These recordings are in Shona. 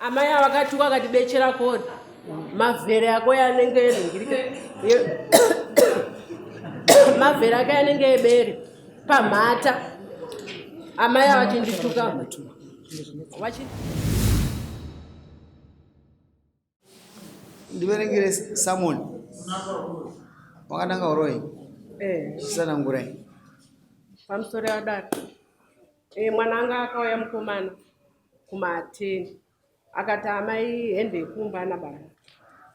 Amai ava vakatuka akati bechera kori mavhere ako yanenge enhingirike mavhere ake anenge ebere pamhata amai ava vachindituka Ndiverengere summon. Wakananga uroyi? Eh. Chisanangurai. Pamusoro yadare. Eh, mwana anga akauya mukomana kumateni akati amai hembe yekumba ana baba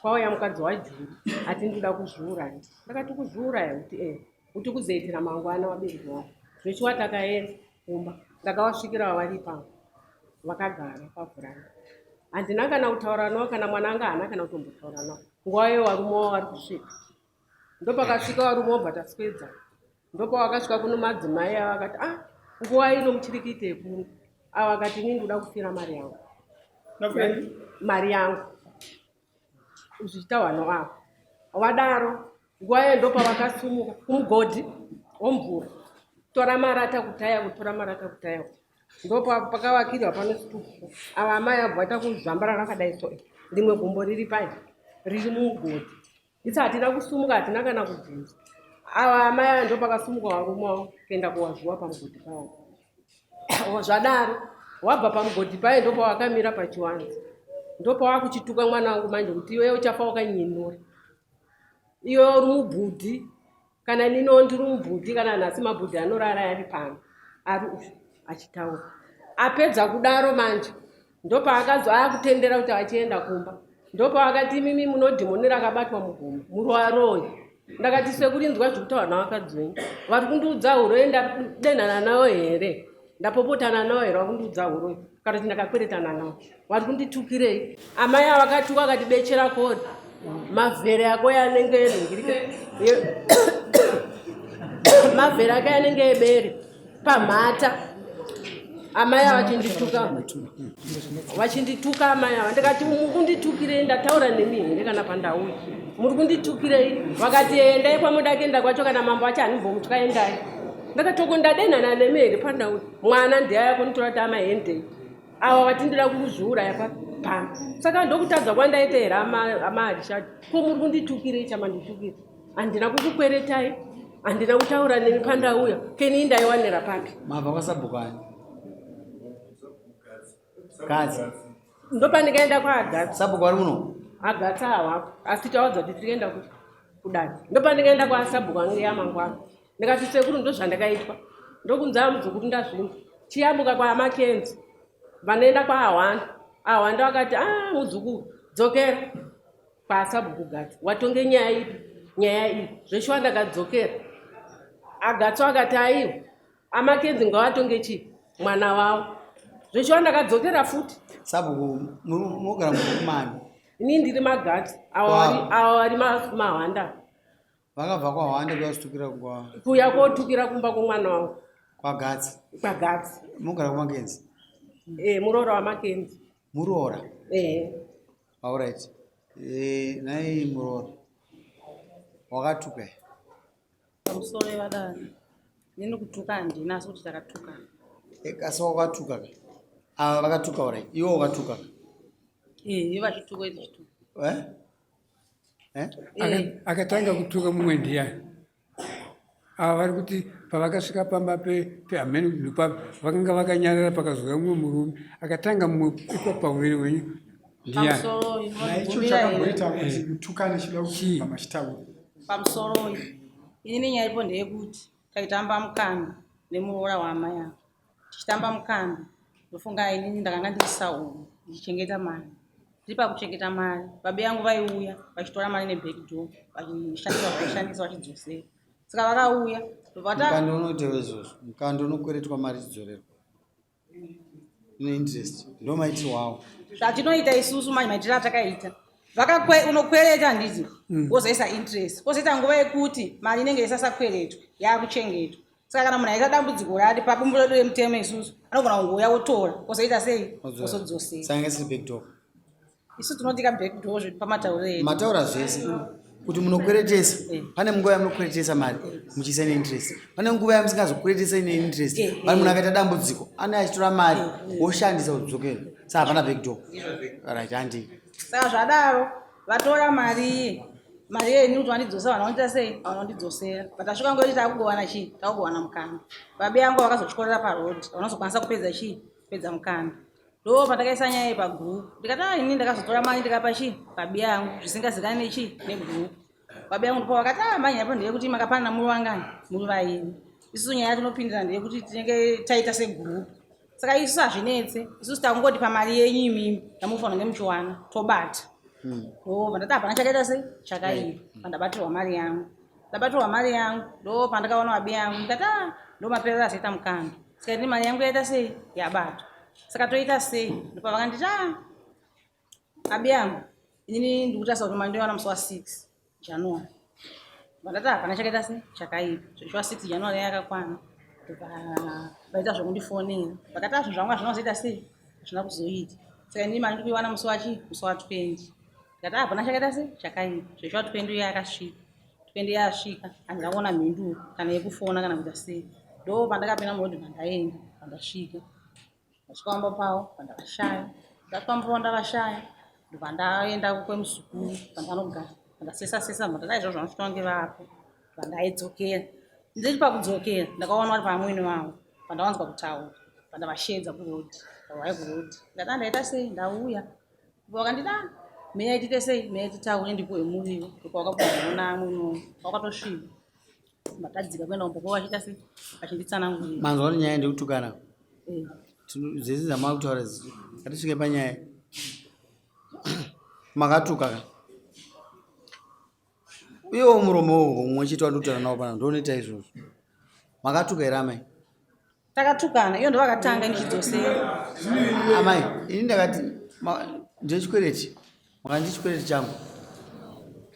kwauya mukadzi wajuru ati ndinoda kuzviuraya ndakati kuzviuraya kuti e kuti kuzoitira mangwana vabereki vako zvechiwa takaenda kumba ndakavasvikira vari ipapo vakagara pavhuranda handina kana kutaura navo kana mwana anga haana kana kutombotaura navo nguva iyo varume wavo vari kusvika ndopakasvika varume vobva taswedza ndopavakasvika kuno madzimai ava akati ah nguva ino muchiri kuitei kuno ava akati ini ndinoda kufira mari yangu mari yangu zvichitaurwa noavo vadaro nguva iyo ndopavakasumuka kumugodhi womvura tora marata kutaya kutora marata kutaya ndopakavakirwa pano situpu ava amai abva vaita kuzvambara rakadai so rimwe gumbo riri pai riri mumugodhi isi hatina kusumuka hatina kana kubvunza ava amai aya ndopakasumuka varume wavo kuenda kuwazviwa pamugodhi pavo zvadaro wabva pamugodhi paye ndopawakamira pachiwanza ndopawakuchituka mwana wangu manje kuti iwe uchafa wakanyinura iwe uri mubhudhi kana nino ndiri mubhudhi kana nhasi mabhudhi anorara ari pano ari uyu achitaura apedza kudaro manje ndopaakazo akutendera kuti achienda kumba ndopaakati imimi munodhimoni rakabatwa mugomo muroaroyi ndakati sekurinzwa zvekutaura navakadzi venyu vari kundiudza huroyi ndadenhana navo here ndapopotana navo here vakundiudza huroyi kana kuti ndakakweretana navo vari kunditukirei amai ava vakatuka akati bechera kori mavhere ako yanenge enhingirike mavhere ake yanenge ebere pamhata amai ava vachindituka vachindituka amai ava ndikati mukunditukirei ndataura nemi here kana pandauya muri kunditukirei vakati endai kwamuda kuenda kwacho kana mambo acho handimbomutya endai ndakatoko ndadenhana nemi here pandauya mwana ndiyaya kunitora kuti amai hendei ava vati ndira kuzviuraya pano saka ndokutadza kwandaita here amaharishadi ko muri kunditukirei chamanditukira handina kukukweretai handina kutaura nemi pandauya keni ndaiwanira papi mabva kwasabhukani gadzi ndopandikaenda kwaagatsi sabhuku vari muno agatsi havapo asi tawadza kuti tirienda kudani ndopandikaenda kwasabhuku ange yamangwana ndikati sekuru ndozvandakaitwa ndokunzi amuzukuru ndazvinzwa chiyambuka kwaamakenzi vanoenda kwaahwanda ahwanda vakati a ah, muzukuru dzokera kwasabhuku gatsi watonge nyaya ipi nyaya iyi zveshuwa ndakadzokera agatsi akati aiwa amakenzi ngavatonge chii mwana wavo zveshuwa ndakadzokera futi sabhuku munogara mukumani ini ndiri magatsi awa vari mahwanda Vakabva kwaHwande kuya kuchitukira kwa kuya kotukira kumba kwomwana wangu kwaGatsi. KwaGatsi. Munogara kwaMakenzi? Eh, muroora waMakenzi. Muroora? Eh. All right. Eh, nhai muroora. Wakatuka here? Pamusoro yevadani. Nini kutuka handina asi kuti takatuka. Eh, asi wakatuka ka? Ava vakatuka all right. Iwe wakatuka ka? Eh, vachituka ichituka. Eh? Eh? Eh. Akatanga kutuka mumwe ndiyani? Ava vari kuti pavakasvika pamba pehameno kuti ndopapi vakanga vakanyarara pakazouya mumwe murume akatanga mumwe ipo pauviri hwenyu ndiyani? Naicho chakamboita kuti mutukane chida kubva machitaura. Pamusoroi, inini nyaya iripo ndeyekuti taitamba mukambi nemuroora waamai ava. Tichitamba mukambi ndofunga inini ndakanga ndiri sauro ndichichengeta mari. Ndiri pakuchengeta mari babe yangu vaiuya vachitora mari neback door vachishandisa vaishandisa vachidzosera. Saka vakauya ndobva ta Mukando unoitewo izvozvo. Mukando unokweretwa mari ichidzorerwa. Ine interest. Ndo maitirwo awo. Zvatinoita isusu manje maitiro atakaita vakakwe unokwereta handiti wozoisa interest kwozoita nguva yekuti mari inenge isasakweretwa yakuchengetwa saka kana munhu aita dambudziko rari pabumbiro redu remutemo isusu anogona kungouya wotora wozoita sei wozodzosera Saka isiri back door. Isu tinoti ka back door zvedu pamatauriro edu. Mataura zvese. Kuti munokweretesa, pane nguva yamunokweretesa mari muchiisa neinterest, pane nguva yamusingazokweretesa ine interest. Pane munhu akaita dambudziko ane achitora mari woshandisa kudzokera, saka hapana backdoor. Right, handii. Saka zvadaro vatora mari iye, mari iye ini kuti vandidzosa, vanhu vandiita sei, vanondidzosera. But tasvika nguva yekuti takugovana chii, takugovana mukanda. Babe yangu vakazotyorera paroad, vanozokwanisa kupedza chii, kupedza mukanda. Ndo pandakaisa nyaya iyi pagroup, ndikati a ini ndakazotora mari ndikapa chii babe yangu zvisingazikani nechii negroup. Babe yangu ndipo vakati a manyaya ipo ndeyekuti makapanana muri vangani, muri vairi. Isusu nyaya yatinopindira ndeyekuti tinenge taita segroup, saka isusu hazvinetse, isusu takungoti pamari yenyu imimi yamufanira kunge muchiwana tobata. Ndo pandati hapana chakaita sei chakaipa, pandabatirwa mari yangu, ndabatirwa mari yangu, ndo pandakaona babe yangu ndikati a ndo maperero azoita mukando. Saka ini mari yangu yaita sei, yabatwa, saka toita sei? Ndopavakanditi a abi yangu inini ndikutarisa kuti mari ndoiwana musi wa6 January. Vandati hapana chakaita sei chakaipa. Zvechiwa 6 January yakakwana, vaita zvekundifonera, vakati azvo zvangu hazvina kuzoita sei, hazvina kuzoita. Saka inini mari ndikuiwana musi wachi musi wa20. Ndikati hapana chakaita sei chakaipa. Zvechiwa 20 uye yakasvika, 20 yasvika handina kuona mhinduro kana yekufona kana kuita sei. Ndo pandakapinda murodhi, pandaenda, pandasvika, ndasvika pamba pavo pandavashaya, ndasvika pamba pavo ndavashaya, ndobva ndaenda kwemuzukuru pandanogara, pandasesa sesa, ndakadai izvozvo vanosvika vange vapo. Pandaidzokera, ndiri pakudzokera, ndakaona vari pamwene wavo, pandawanzwa kutaura, pandavashedza kurodhi, ndauya kurodhi, ndikati ndaita sei, ndauya. Vakandida meya tiite sei, meya titaure, ndikuwe muriwo. Ndopawakakuona amwene wakatosviba, matadzika kuenda kumba kwavo vachiita sei, vachinditsanangurira. Manzwa kuti nyaya ndekutukana dzese dzamava kutaura idzi, ngatisvike panyaya makatuka ka. Uyewo muromo uwo mumwe chete wandikutaura nawo pana ndounoita izvozvo. Makatuka here amai? Takatukana, iyo ndovakatanga ndichidzosera. Amai, ini ndakati ndechikwereti, makandi chikwereti changu,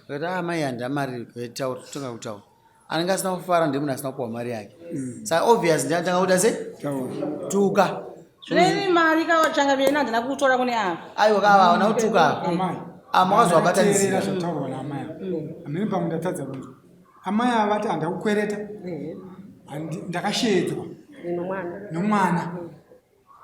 akati amai handina mari. Taura, totanga kutaura. Anenge asina kufara ndemunhu asina kupiwa mari yake, saka obvious ndianotanga kuita sei, tuka. Zvino ini mari kawachanga ini handina kutora kune ava. Aiwa, kava hauna kutuka. Amai, Makazovabatanidzira. teerera zvataurwa naamai ava. Hamene pamwe ndatadza kunzwa. Amai ava vati handakukwereta, ndakashedzwa nomwana. Nomwana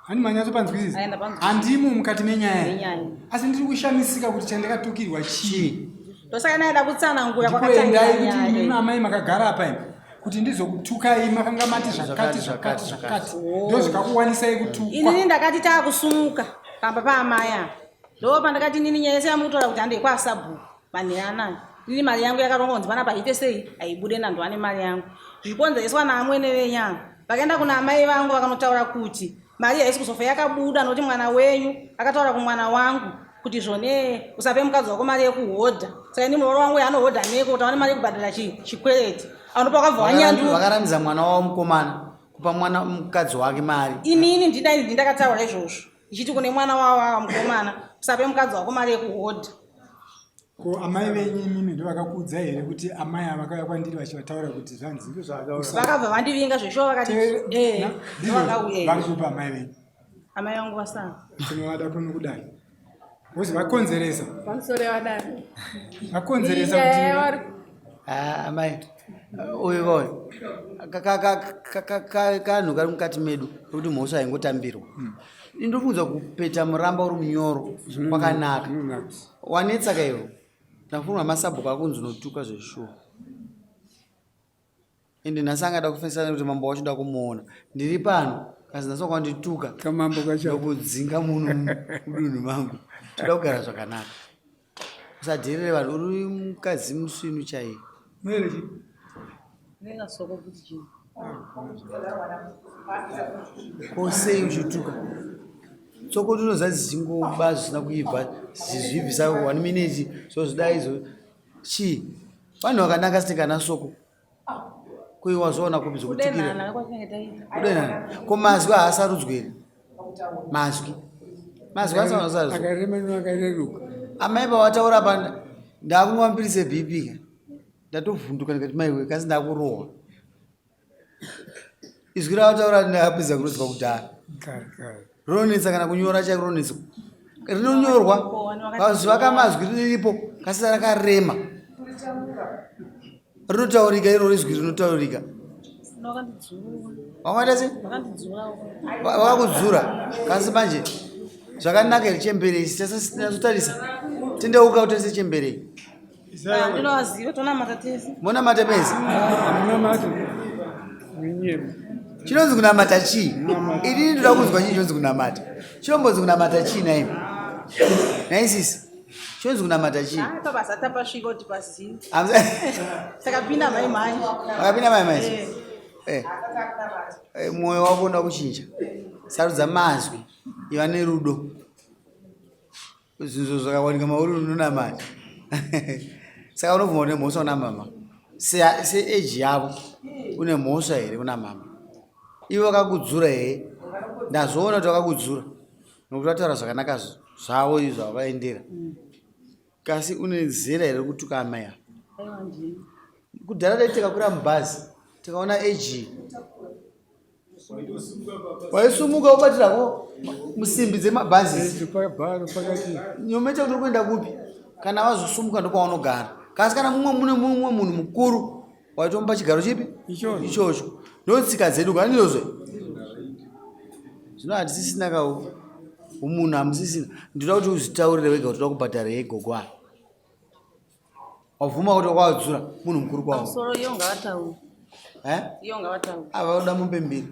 hani manyatsopanzwisisa? Aenda panzwisisa. Handimo mukati menyaya. Menyaya. Asi ndiri kushamisika kuti chandakatukirwa chii. Ndosaka naida kutsanangura Ndikuendai kwakatangira kuti nyaya. imimi amai makagara apa imi kuti ndizokutukai, makanga mati zvakati zvakati zvakati, ndo zvikakuwanisai kutukwa. Inini ndakati taakusumuka pamba paamai ava, ndo pandakati inini nyaya yese yamukutora kuti handei kwasabhuku manhero anaya, inini mari yangu yakarongwa kunzi panapa iite sei, haibude nando ane mari yangu, zvichikonzereswa naamwene venyama. Vakaenda kuna amai vangu vakanotaura kuti mari haisi kuzofa yakabuda nokuti mwana wenyu akataura kumwana wangu kuti zvone usape mukadzi wako mari yekuhodha. Saka ini muroora wangu yaanohodha neko kuti awane mari yekubhadhara chikwereti anopa, wakabva wanyanduka. Vakaramidza mwana wavo mukomana kupa mwana mukadzi wake mari. Inini ndidai ndindakataura izvozvo ndichiti kune mwana wavo ava mukomana, usape mukadzi wako mari yekuhodha. Ko amai venyu imimi ndo vakakuudzai here kuti amai ava vakauya kwandiri vachivataura kuti zvanzi Vakabva vandivinga zveshuwa, vakati Ndizvo ndovakauya. Vari kupa amai venyu? Amai vangu vasara. Tinovada kuno kudai vozi vakonzeresa. Pamusoro yavadaro. Vakonzeresa Nyaya kuti yavari Ah, amai, uyu uyu kanhu kari mukati medu kekuti mhosva haingotambirwa. Indofunza kupeta muramba uri munyoro kwakanaka. Wanetsa kaiwo, ndafunga masabhuku akunzi unotuka zveshuwa. Ende nhasi angada kufesana kuti mambo wacho da kumuona ndiri pano, kasi nhasi wakandituka. Kamambo kacho. Ndokudzinga munhu mudunhu mangu. Toda kugara zvakanaka, usadherere vanhu, uri mukadzi musvinu chaiye. Muere chi Nengasoko kuti chii. Ko sei uchituka tsoko? Tinoziva dzichingoba zvisina kuibva, zvichibvisa one minute, zozvidai zo chii? Vanhu vakanaka sitikana soko kuiwa zvoona kupi zvokutukira? Kudenhana kwatinenge taita. Kudenhana ko mazwi haasarudzwi here? Mazwi asarudzwa. Akarema neakareruka. Amai, pawataura pa ndakumwa mapirisi eBP ka, ndatovhunduka ndikati maiwe, kasi ndakurohwa. Izwi ravataura ndakapedza kurodzwa kudhara. Kare kare. Rinonetsa kana kunyora chaiko, rinonetsa, rinonyorwa pazvivaka mazwi riripo kasi rakarema. Rinotaurika iro izwi rinotaurika. Wakaita sei? Vakakudzura. Kasi manje zvakanaka here chembere ichi tasotarisa. Tendeuka utarise chembere iyi. Ndinovaziva tonamata tese. Monamata mese? Munamata. Minyema. Chinonzi kunamata chii? Inini ndoda kunzwa chii chinonzi kunamata. Chinombonzi kunamata chii naimi? Nhai sisi. Chinonzi kunamata chii? Ah, pabasa tapasvika kuti pazive. Hamza- Takapinda mai manje. Makapinda mai mai? Eh. Eh, mwoyo wako unoda kuchinja. Sarudza mazwi. Iva nerudo. Zvinhu zvakawanika mauri unonamata. Saka unobvuma une mhosva una mama. Se se age yavo une mhosva here kuna mama? Ivo vakakudzura here? Ndazviona kuti vakakudzura. Nokuti vataura zvakanaka zvavo izvo zvavaendera. Kasi une zera here rekutuka amai ava? Aiwa ndini. Kudhara dai tikakwira mubhazi tikaona age waisumuka wobatirako musimbi dzemabhazi Pabharo pakati. nyometa kuti uri kuenda kupi kana vazosumuka ndokwaunogara kasi kana mumwe mune mumwe munhu mukuru waitomupa chigaro chipi Ichocho. ichocho ndotsika dzedu kanizvozve zvino hatisisina ka umunhu hamusisina ndinoda kuti uzvitaurire wega kuti uda kubhadhara yei gogo ava wabvuma kuti wakawadzura munhu mukuru kwawo Soro iyo ngavataure. Eh? Iyo ngavataure. ava vanoda mombe mbiri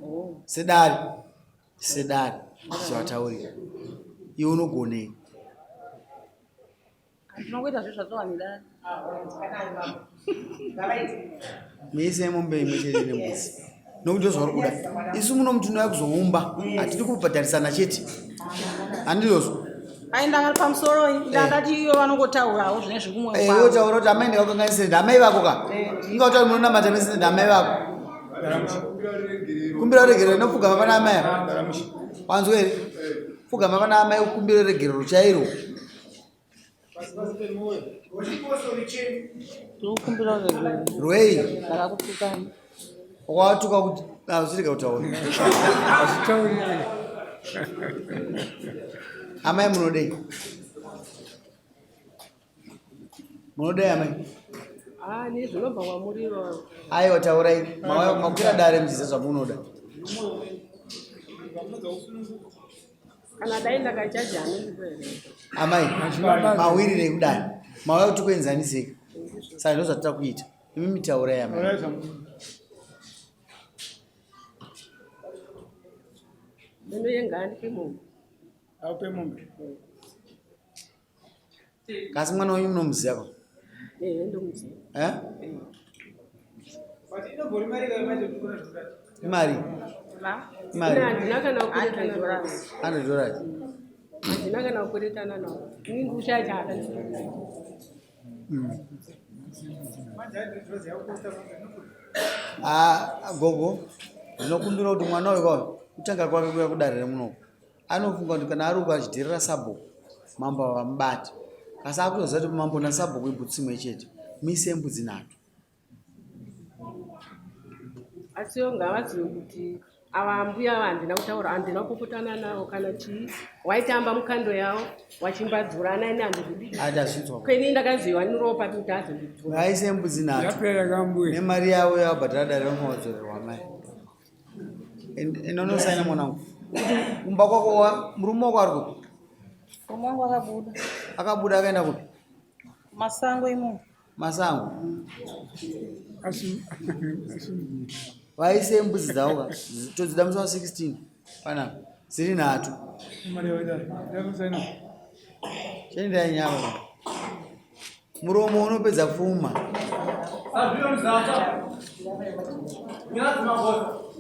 Oh. sedare sedare tichivataurira iwe unogonei Tinongoita zve zvatowa nedare. Muise mombe imwe chete nembudzi nokuti ndozvauri kuda. Isu muno mutinouya kuzoumba hatidi kubhadharisana chete handizvozvo. Ai ndanga pamusoro ndangati iyo vanongotaurawo zvine zvekumwe Eh, kwavo. wotaura kuti amai ndakakanganisira ndamai vako ka inga utauri munonamata mese ndamai vako kumbira ruregerero inopfugama pana amai ava wanzwa here pfugama pana amai ukumbira ruregerero chairwo Ndinokumbira ruregerero. Rwei? Ndakakutukani. Wakatuka kuti hazvirega kutaura. Hazvitaurike. Amai munodei? Munodei amai? Ah, ni zvinobva kwamuri ivo. Aiwa taurai. Makwira dare muchiziva zvamunoda. Kana dai ndakachaja anondipa here? Amai, mawirire kudai. Mauya kuti kuenzaniseka. Saka ndozvatiri kuita. Imi mitaurai amai. Meno yengaandipe mombe. Aupe mombe. Kasi mwana wenyu munomuziva ko? Ehe, ndomuziva. Eh? Imari. Imari. Ine handina kana kukweretana nawo. $100 dollars. Handina kana kukweretana nawo. Ini ndikushaya chaakandikweretana. Ah, gogo, ndinokumbira kuti mwana uyu kwayo kutanga kwake kuya kudare remuno anofunga kuti kana ari uko achidherera sabhuku mambo havamubati asi akutoziva kuti mambo nasabhuku ibhutsu imwe chete mise mbudzi nhatu Asi ivo ngavazive kuti ava ambuya ava handina kutaura handina kupopotana navo kana chii waitamba mukando yavo wachimbadzurana ini handizvidi ati azvinzwa kweni ndakaziva niropa kuti azondidzura vaise mbudzi nhatu Yapera kambuya. nemari yavo yavabhadhara dare vanofanira kudzorerwa mai inonosaina mwanangu kuti kumba kwako murume wako ari kupi Murume wangu akabuda. Akabuda akaenda kupi? Masango imomo. Masango. Asi Vaise mbudzi dzavo ka todzida musi wa 16 panapa dziri nhatu. Chendai nyama. Muromo unopedza pfuma.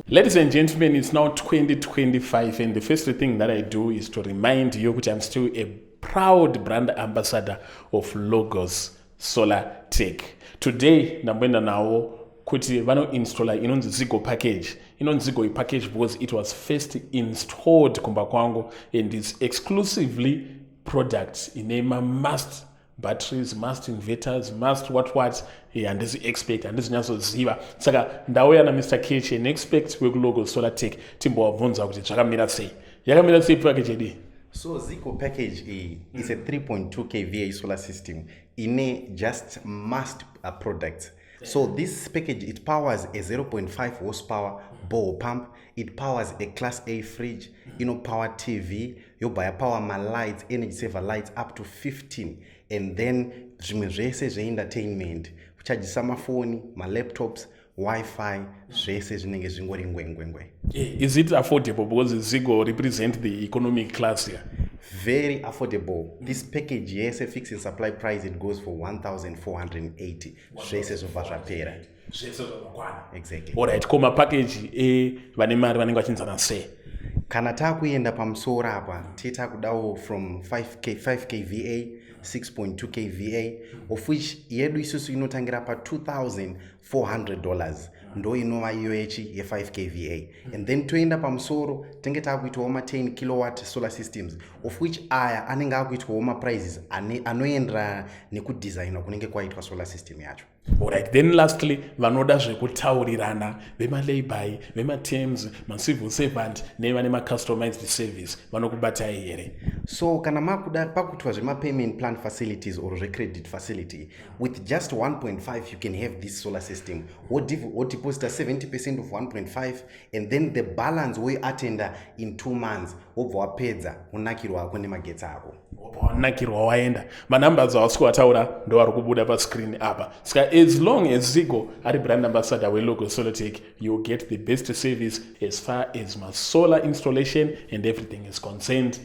Ladies and gentlemen, it's now 2025 and the first thing that I do is to remind you kuti I'm still a proud brand ambassador of Logos Solar Tech. Today, ndamboenda nawo kuti vanoinstalla inonzi Zigo package. Inonzi Zigo package because it was first installed kumba kwangu and it's exclusively product ine ma-must batteries, must inverters, must what what. Handisi expert, handisi nyatsoziva. Saka ndauya naMr Ketch, an expert wekuLogo Solar Tech, timbovabvunza kuti zvakamira sei. Yakamira sei package yedu? So Zigo package iyi is a 3.2 kVA solar system ine just must products. So this package, it powers a 0.5 horsepower borehole pump, it powers a class A fridge, inopower TV, yobva yapower malights, energy saver lights up to 15, and then zvimwe zvese zveentertainment, kuchajisa mafoni, malaptops, Wi-Fi, zvese zvinenge zvingori ngwengwengwe. Is it affordable? Because Zigo represent the economic class here. Very affordable. This package yese, fixing supply price, it goes for 1480, zvese zvobva zvapera. Zvese zvakakwana. Exactly. Alright, ko mapackage evane mari vanenge vachinzana sei? Kana taakuenda pamusoro apa, titakudawo from 5 kVA, 6.2 kVA, of which yedu isusu inotangira pa$2400, ndo inova iyo yechi ye5 kVA, and then toenda pamusoro, tenge taakuitawo ma10 kilowatt solar systems, of which aya anenge akuitwawo maprices anoenderana nekudesignwa kunenge kwaitwa solar system yacho. Alright, then lastly, vanoda zvekutaurirana, vemalayby, vematerms, macivil servant nevane macustomized service, vanokubatai here? So kana makuda pakuitwa zvemapayment plan facilities or zvecredit facility, with just 1.5 you can have this solar system. Wodeposita 70% of 1.5 and then the balance woiatenda in 2 months, wobva wapedza, unakirwa ako nemagetsi ako. Wanakirwa, waenda. Manumbers awasi kuvataura ndo ari kubuda pascreen apa. Saka as long as Zigo ari brand ambassador weLogo Solartech, you get the best service as far as masolar installation and everything is concerned.